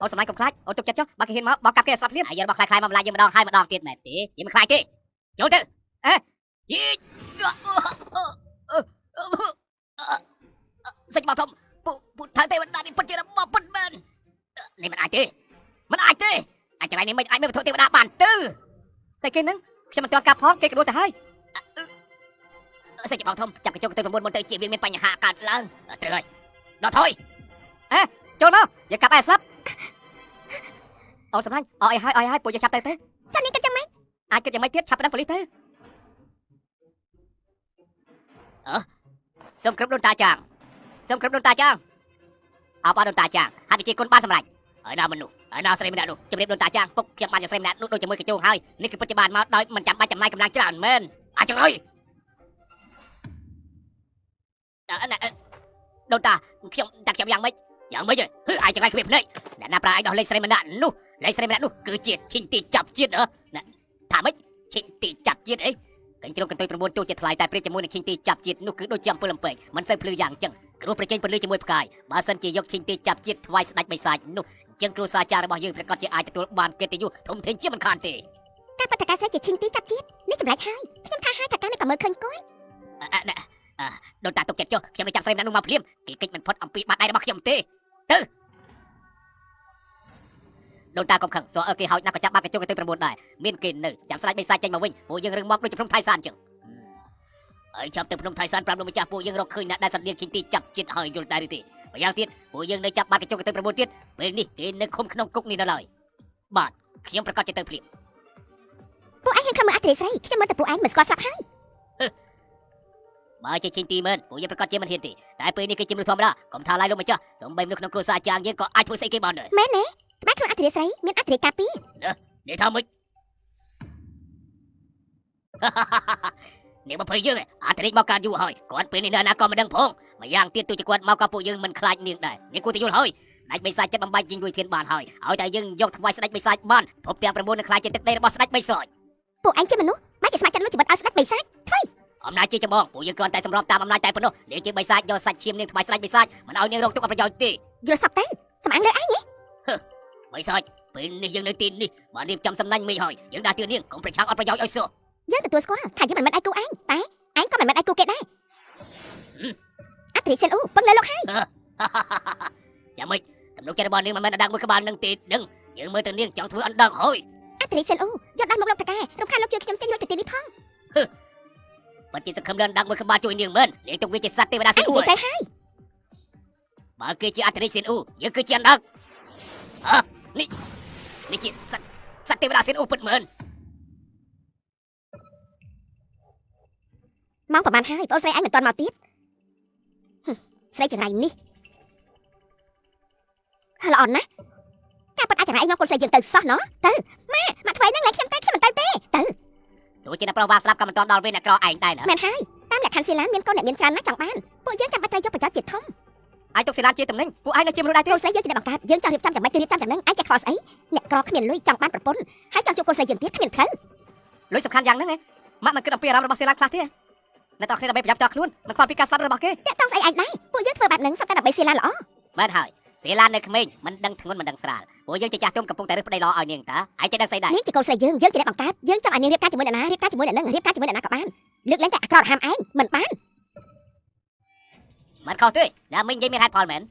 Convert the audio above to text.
អូនសម្លាញ់កុំខ្លាចអូនទុកចិត្តចុះបើគេហ៊ានមកបោកកាប់គេឲ្យស្លាប់ភ្លាមហើយយករបស់ខ្លាយៗមកម្លាយយើងម្ដងហើយម្ដងទៀតមែនទេយើងមិនខ្លាចទេចូលទៅអេយីសាច់បោះធំពូពូថៅទេវតានេះពិតជារបស់ពិតមែននេះមិនអាចទេមិនអាចទេអាចចង្រៃនេះមិនអាចមានវត្ថុទេវតាបានទៅស្អីគេហ្នឹងខ្ញុំមិនទាន់កាប់ផងគេក៏ដួលទៅហើយសាច់បោះធំចាប់កញ្ចុកទៅ9មុនទៅជាវាមានបញ្ហាកើតឡើងត្រូវហើយដល់ថយអេចូលមកយើងកាប់ឲ្យស្លាប់អូនសម្លាញ់អអីហើយអីហើយពួកយើងចាប់ទៅទៅ ចាំនាងគិតយ៉ាងម៉េច អាចគិតយ៉ាងម៉េចទៀតឆាប់ប្តឹងប៉ូលីសទៅអើសូមគ្រប់ដូនតាចាងសូមគ្រប់ដូនតាចាងអបអរដូនតាចាងហាត់វិជាគុណបានសម្រេចហើយណាមនុស្សហើយណាស្រីម្នាក់នោះជំរាបដូនតាចាងពុកខ្ញុំបានយកស្រីម្នាក់នោះដូចជាមួយកញ្ជោងហើយនេះគឺពិតជាបានមកដោយមិនចាំបាច់ចំណាយកម្លាំងច្រើនមែនអាចចង្រៃអើណាដូនតាខ្ញុំតាខ្ញុំយ៉ាងម៉េចយ៉ាងម៉េចហឺអាចចង្រៃគ្មានភ្នែកអ្នកណាប្រើឲ្យដោះលេខស្រីម្នាក់នោះលេខស្រីម្នាក់នោះគឺជាឈិញទីចាប់ជាតិហ៎ណាថាម៉េចឈិញទីចាប់ជាតិអីកញ្ជ្រោងកន្ទុយ9ទូជាថ្លៃតែប្រៀបជាមួយនឹងឈិញទីចាប់ជាតិនោះគឺដូចជាអំពើលំពេងមិនសូវភ្លឺយ៉ាងចឹងគ្រោះប្រជែងពលឺជាមួយផ្កាយបើសិនជាយកឈិញទីចាប់ជាតិថ្វាយស្ដេចបិសាចនោះអញ្ចឹងគ្រួសារចារបស់យើងប្រកាសជាអាចទទួលបានកិត្តិយសធំធេងជាមិនខានទេ ការបដការស្រីជាឈិញទីចាប់ជាតិនេះចម្លែកហើយខ្ញុំថាហើយថាការមិនក៏មើលឃើញគាត់ អ่ะណែអ่ะដូនតាទុកចិត្តចុះខ្ញុំនឹងចាប់ស្រីម្នាក់នោះមកភ្លាមគេកិច្ចមិនផុតអំពីបាតដៃរបស់ខ្ញុំទេទៅដូនតាកុំខឹងសអើគេហោចណាស់ក៏ចាប់បាត់កញ្ចុកទៅ9ដែរមានគេនៅចាំស្ដេចបិសាចចេញមកវិញពួកយើងរឹងមាំដូចជាភ្នំថៃសានអញ្ចឹងហើយចាប់ទៅភ្នំថៃសាន5លោកម្ចាស់ពួកយើងរកឃើញអ្នកដែលសន្លៀងឈិញទីចាប់ជាតិហើយយល់ដែរឬទេម្យ៉ាងទៀតពួកយើងនៅចាប់បាត់កញ្ចុកទៅ9ទៀតពេលនេះគេនៅឃុំក្នុងគុកនេះនៅឡើយបាទខ្ញុំប្រកាសជាទៅភ្លាម ពួកឯងហ៊ានខំមើលអធិរាជស្រីខ្ញុំមើលតែពួកឯងមិនស្គាល់ស្លាប់ហើយ បើជាឈិញទីមែនពួកយើងប្រកាសជាមិនហ៊ានទេតែពេលនេះគឺជាមនុស្សធម្មតាកុំថាឡាយលោកម្ចាស់សូម្បីមនុស្សក្នុងគ្រួសារចាងយើងក៏អាចធ្វើស្អីគេបានដែរ មែនទេក្បែរខ្លួនអធិរាជស្រីមានអធិរាជការពារ នេះថាម៉េច នេះមកភ័យយើងឯងអធិរាជមកកើតយូរហើយគាត់ពេលនេះនៅណាក៏មិនដឹងផងម្យ៉ាងទៀតទោះជាគាត់មកក៏ពួកយើងមិនខ្លាចនាងដែរនាងគួរតែយល់ហើយស្ដេចបិសាចចិត្តបំបាច់យីងយួយធានបានហើយឲ្យតែយើងយកថ្វាយស្ដេចបិសាចបានភពទាំង9នឹងខ្លាចជាទឹកដីរបស់ស្ដេចបិសាច ពួកឯងជាមនុស្សបែរជាស្ម័គ្រចិត្តលួចជីវិតឲ្យស្ដេចបិសាច អំណាចជាចម្បងពួកយើងគ្រាន់តែសម្របតាមអំណាចតែប៉ុណ្ណោះនាងជាបិសាចយកសាច់ឈាមនាងថ្វាយស្ដេចបិសាចមិនឲ្យនាងរកទុកអត់ប្រយោជន៍ទេ យល់សពទៅសំអាងលើឯង បិសាចពេលនេះយើងនៅទីនេះបានរៀបចំសំណាញ់មេឃហើយយើងដាស់តឿននាងកុំប្រឆាំងអត់ប្រយោជន៍ឲ្យសោះ យើងទទួលស្គាល់ថាយើងមិនមែនឯគូឯងតែឯងក៏មិនមែនឯគូគេដែរអធិរាជសេនអ៊ូពឹងលើលោកហើយ យ៉ាងម៉េចទំនុកចិត្តរបស់នាងមិនមែនអណ្ដើកមួយក្បាលនឹងទេដឹងយើងមើលទៅនាងចង់ធ្វើអណ្ដើកហើយ អធិរាជសេនអ៊ូយកដល់មកលោកតកែរំខានលោកជួយខ្ញុំចេញរួចពីទីនេះផង បើជាសង្ឃឹមលើអណ្ដើកមួយក្បាលជួយនាងមែននាងទុកវាជាសត្វទេវតា ឯង សេនអ៊ូ និយាយទៅហើយ បើគេជាអធិរាជសេនអ៊ូយើងគឺជាអណ្ដើកអើនេះនេះជាសត្វសត្វទេវតាសេនអ៊ូពិតមែន ម៉ោងប្រហែលហើយបងស្រីឯងមិនទាន់មកទៀតស្រីចង្រៃនេះល្អណាស់ការប៉ັດអាចចង្រៃមកកូនស្រីយើងទៅសោះណោះទៅម៉ាម៉ាក់ថ្វីហ្នឹងលែងខ្ញុំទៅខ្ញុំមិនទៅទេទៅ ទោះជាអ្នកប្រុសវ៉ាស្លាប់ក៏មិនទាន់ដល់វេនអ្នកក្រឯងដែរណា មែនហើយតាមលក្ខខណ្ឌសៀឡានមានកូនអ្នកមានច្រើនណាស់ចង់បានពួកយើងចាំបាច់ត្រូវយកប្រយោជន៍ជាធំ អាចទុកសេឡានជាតំណែងពួកឯងនៅជាមនុស្សដែរទេ កូនស្រីយើងជាអ្នកបង្កើតយើងចង់រៀបចំយ៉ាងម៉េចគឺរៀបចំយ៉ាងហ្នឹងឯងចេះខ្វល់ស្អីអ្នកក្រគ្មានលុយចង់បានប្រពន្ធហើយចង់ជួបកូនស្រីយើងទៀតគ្មានផ្លូវ លុយសំខាន់យ៉ាងហ្នឹងឯងម៉ាក់មិនគិតអំពីអារម្មណ៍របស់សេឡានខ្លះទេអ្នកតោះគ្នាដើម្បីប្រយោជន៍ផ្ទាល់ខ្លួនមិនខ្វល់ពីការស្លាប់របស់គេ តាក់តងស្អីឯងដែរពួកយើងធ្វើបែបហ្នឹងសុទ្ធតែដើម្បីសៀឡានល្អ មែនហើយសេឡាននៅក្មេងមិនដឹងធ្ងន់មិនដឹងស្រាលពួកយើងជាចាស់ទុំកំពុងតែរើសប្តីល្អឲ្យនាងតាឯងចេះដឹងស្អីដែរ នាងជាកូនស្រីយើងយើងជាអ្នកបង្កើតយើងចង់ឲ្យនាងរៀបការជាមួយអ្នកណារៀបការជាមួយអ្នកហ្នឹងរៀបការជាមួយអ្នកណាក៏បានលើកលែងតែអាក្រក់ហាមឯងមិនបាន មិនខុសទេណាមិញនិយាយមានហេតុផលមែន